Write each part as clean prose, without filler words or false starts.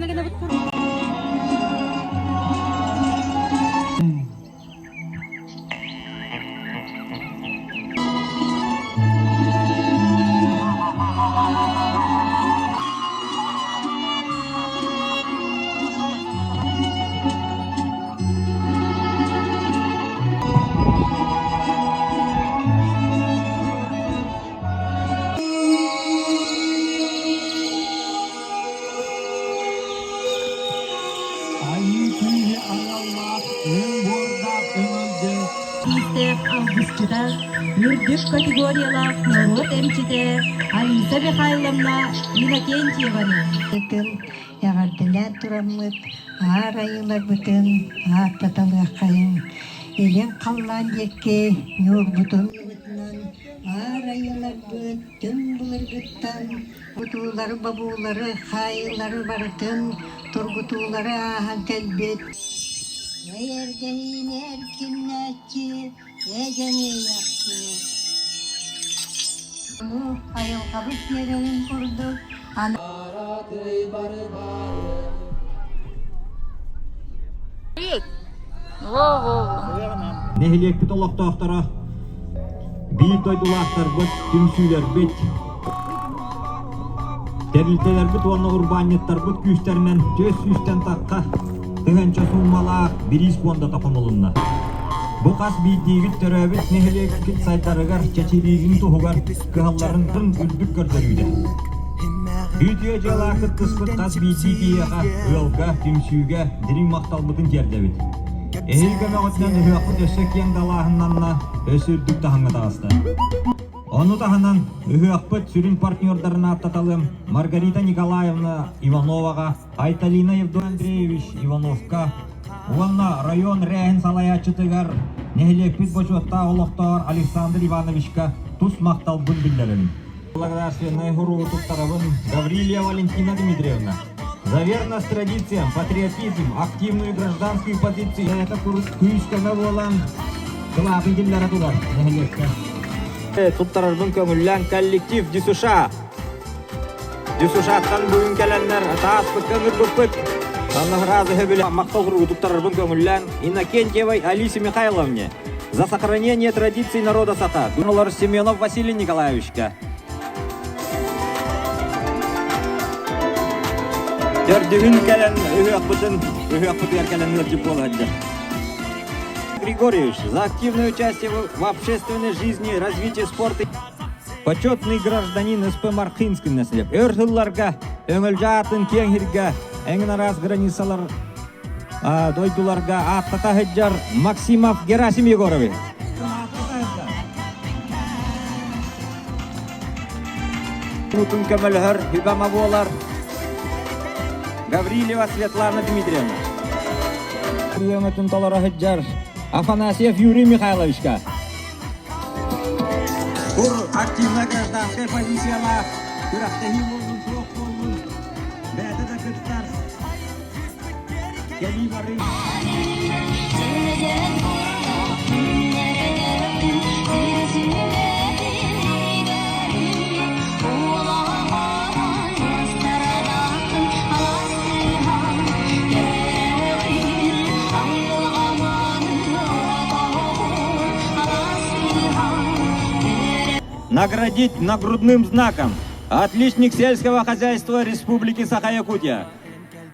гына-гынабыт Айыы күүһү аналлаах өҥ буордаах өҥөлдө Күүстээх алгысчыта, үрдүк категориялаах норуот эмчитэ Алиса Михайловна Иннокентьеваны. Эҕэрдэлээн тураммыт аар айыыларбытын ааттаталыаххайыҥ, илин халлаан диэки ньуурбутун аар айыыларбыт түҥ былыргыттан бутуулары, бобуулары, хаайыылары барытын тургутуулары ааһан кэлбит эйэргэһиини эркиннээччи эдьэҥиэйэхчи айылҕабыт биэрэрин курдук Нэһилиэкпит олохтоохторо биир дойдулаахтарбыт, түмсүүлэрбит, тэрилтэлэрбит уонна урбаанньыттарбыт күүстэринэн 400-тэн тахха тыһыынча сууммалаах бириис пуондата хомулунна. Бу хас биирдиигит төрөөбүт нэһилиэккит сайдарыгар, чэчириирин туһугар кыһалларын үрдүк көрдөрүүдэ. Үтүө дьыалаах кыттыспыт хас биирдии киһиэхэ, ыалга, түмсүүгэ дириҥ махталбытын тиэрдэбит. Эһиги көмөҕүтүнэн ыһыахпыт өссө киэҥ далааһыннанна, өссө үрдүк таһымҥа таҕыста. Ону таһынан ыһыахпыт сүрүн партнердарын ааттаталыам Маргарита Николаевна Ивановаҕа, Айталина Евдокия Андреевич Ивановка уонна район рээһин салайааччытыгар нэһилиэкпит бочуоттаах олохтооҕор Александр Ивановичка тус махталбын биллэрэбин. Благодарственнай хуругу туттарабын Гаврилья Валентина Дмитриевна. За верность традициям, патриотизм, активную гражданскую позицию это күүс-көмө буолан кылаатын киллэрэ турар нэһилиэккэ. Туттарарбын көҥүллээн коллектив ДЮСШ ДЮСШ-тан бүгүн кэлэннэр тааспыкка ыҥырбыппыт. Санныһыраазы сөбүлэ махтал хуругу туттарарбын көҥүллээн Иннокентьевой Алисе Михайловне за сохранение традиций народа Саха Дунолор Семенов Василий Николаевичка. Төрдүһүн кэлэн ыһыахпытын ыһыахпытыгар кэлэн ыалдьыт буола сылдьар. Григорьевич, за активное участие в общественной жизни, развитии спорта Почетный гражданин СП Мархинский наследие. Өр сылларга өҥөлдьө аатын киэҥ сиргэ эҥин араас границалар дойдуларга ааттата сылдьар Максимов Герасим Егорович. Уутун көмөлөһөр Үбама буолар Гаврильева Светлана Дмитриевна. Өҥөтүн толоро сылдьар Афанасьев Юрий Михайловичка. Бур активная гражданская позициялаах күрэхтэһии буоллун, суох буоллун, бэйэтэ да кыттар. Кэлии барыы. Наградить нагрудным знаком отличник сельского хозяйства Республики Саха-Якутия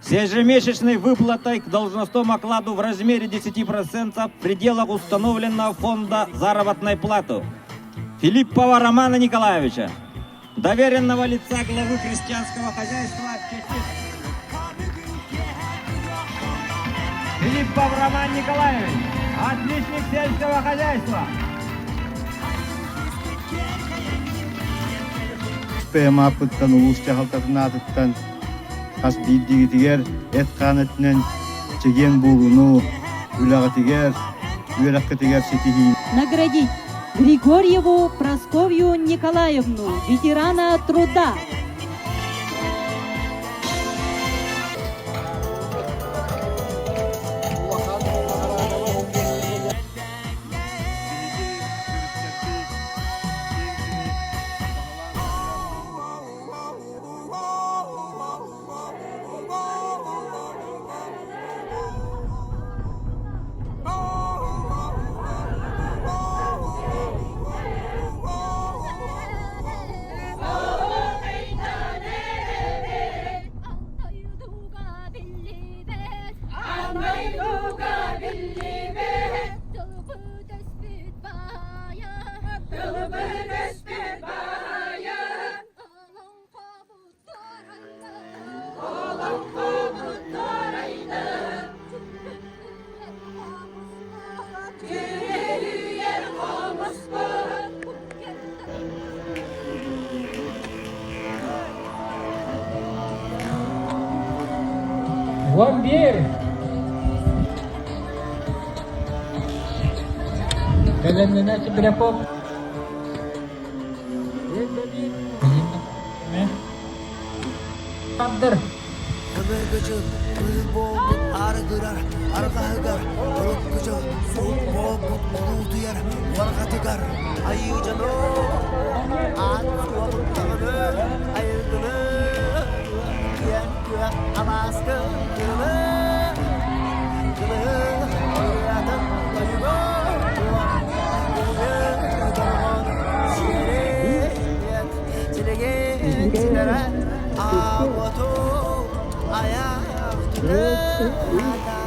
с ежемесячной выплатой к должностному окладу в размере 10% в пределах установленного фонда заработной платы Филиппова Романа Николаевича, доверенного лица главы крестьянского хозяйства Филиппов Роман Николаевич, отличник сельского хозяйства. ПМА-пыттан улуус дьаһалтатын аатыттан хас биирдиигитигэр эт-хаан өттүнэн чэгиэн буолууну, үлэҕитигэр, үөрэххитигэр ситиһии. Наградить Григорьеву Прасковью Николаевну, ветерана труда. 11. Бэлэмнэнэ Сибиряков. Тардыр. Көмөргө дьыл кыыл буолбут арыгырар арҕаһыгар урукку дьыл суут буолбут улуутуйар уорҕатыгар айыы дьоно аат суолуттаҕыны айылгыны киэн күөх алааскы кылы кылы ырыатын тойугу дорҕоон сиэри Силигин ситэрэн аабыту айах тутата.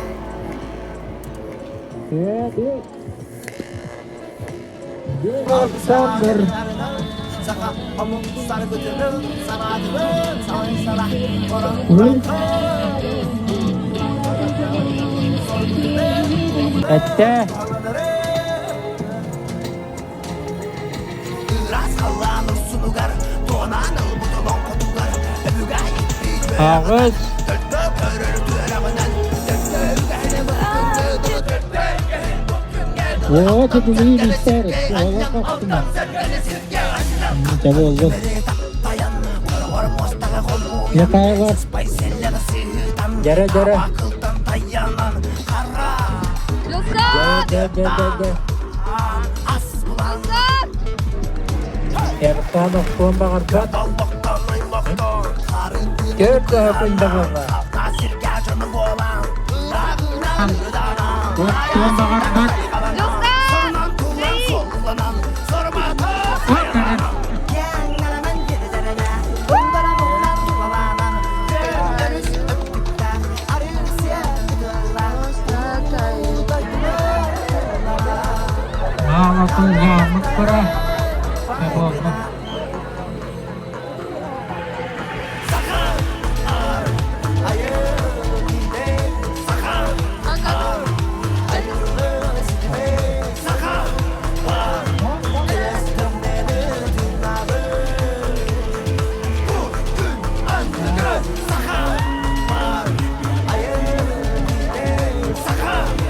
Александр. Саха омук саргытынын санаатынын салайсара Этте. Ыраас халлаан урсунугар, туонаан ылбыт олоҥхотугар, өбүгэ Аҕыс. Төрдө көрөр түөрэҕинэн, төрдө үгэһинэ Уола тэтилиин истэр, уола хахтыма. Чабыллы. Михайлов. Дьэрэ дьэрэ. Дьэ дьэ дьэ дьэ. Эртан охтуон баҕарбат. Түөрт да күндэ буолла. Охтуон баҕарбат. Аалатын кыра буолла.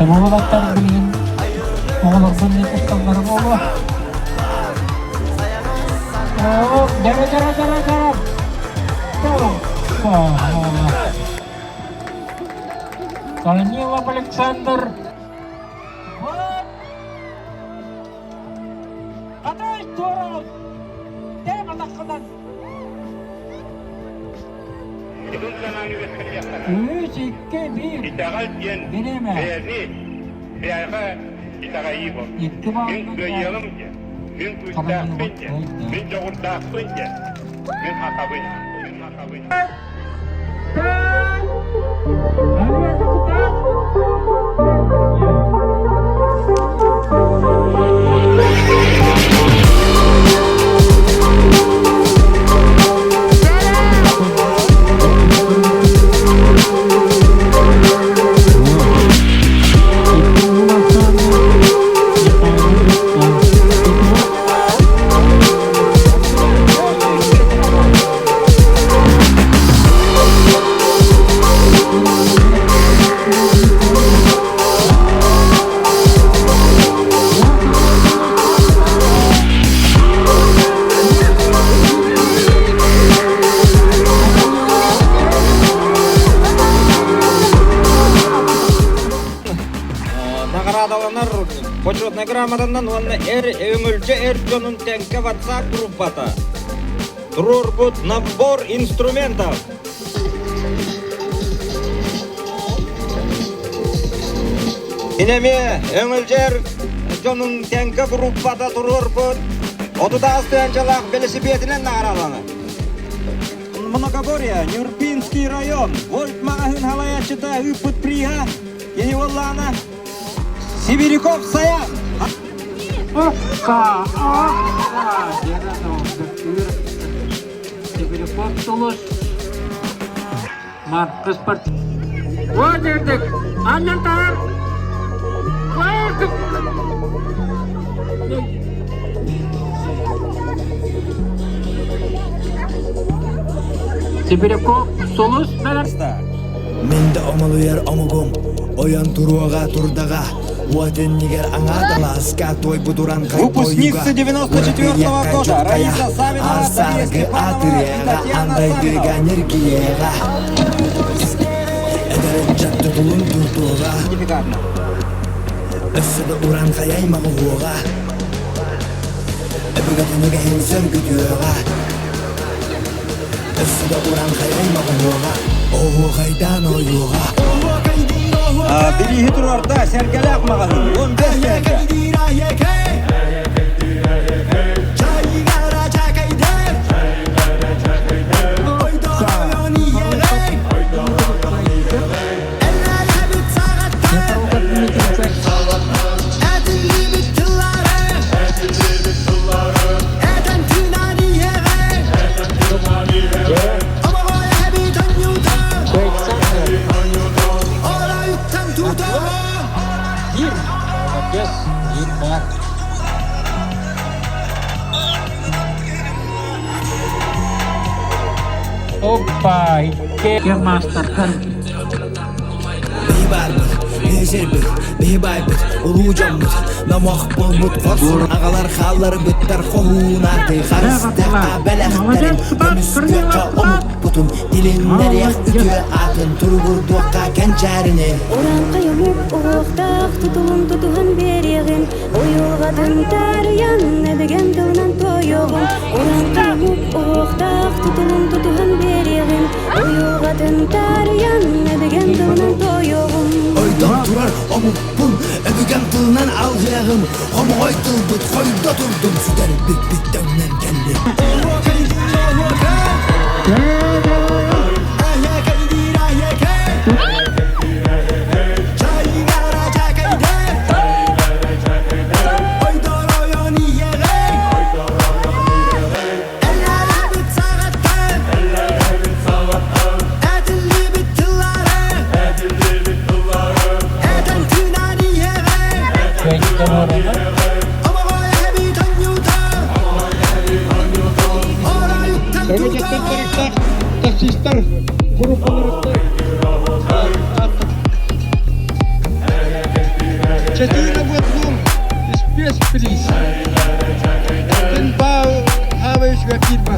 Уолаттар билигин оҕолорбун не кутталлара буолуо. Оо, дьара дьара дьара дьара. Корнилов Александр. Атай туоралын! Тэм атаххынан! Үс, икки, биир. Итэҕэл диэн Бириэмэ. бэйэни бэйэҕэ итэҕэйии буолар. Икки Мин баалынан кыайыаҕым диэн, мин күүстээхпин диэн, мин дьоҕурдаахпын диэн, мин хахабын, мин хахабын. Наҕараадаланар почетнай грамотанан уонна эр өҥөлдьө эр дьонун тэҥкэ WhatsApp группата туруорбут набор инструментов. Инэми өҥөлдьөр дьонун тэҥкэ группата туруорбут 30 тыһыынчалаах бэлисипиэтинэн наҕараадаланар. Многоборье, Нюрбинский район, Вольт маҕаһыын халайааччыта ыыппыт приһа кини буоллаҕына Сибиряков Саян. Окка, окка, Сибиряков Тулус. Маркус Парт. Вот дердик. Аннан таар. Сибиряков Сулус. Мин да омолуйар омугум, ойон туруоҕа турдаҕа, уот иннигэр аҥааталааска туойбут уран Выпускницы 94-го года Раиса Савинова, Дарья Степанова и Татьяна Андайдыга Савинова. ньиргиеҕэ, эдэр ыччат тутулун тутуоҕа, өссө да уран хайай маҕуһуоҕа, өбүгэтин үгэһин сөргүтүөҕэ. Өссө да уран хайай маҕуһуоҕа, оһуохайдаан ойуоҕа. Бирииһи туруорда Сэргэлээх маҕаһыын 15 тыһыынча. Биир, молодец, биир баар. Опа, икки маастартар. Биһи баарбыт, биһи сирбит, биһи баайбыт, улуу дьоммут, номох буолбут хорсун аҕалар хаалларбыттар хоһуунааты харыстыахха бэлэхтэрин, көмүскүөххэ омукпутун, тилиннэриэх үтүө аатын туругурдуохха кэнчээрини. Урааҥхай омук уһуохтаах тутулун тутуһан биэриэҕин, уйулҕатын таарыйан, эбигэн тылынан туойуоҕун. Урааҥхай омук уһуохтаах тутулун тутуһан биэриэҕин, уйулҕатын таарыйан, эбигэн тылынан туойуоҕун. Ойдон турар омукпун, өбүгэм тылынан алгыаҕым, хомоҕой тылбыт хойдо турдун, сүтэрбиппит төҥнөн кэллин. Өҥөтөттөн төрүттээх таксистар группаларыттан Четыре в одном спецприз. Бау, хавающего фирма.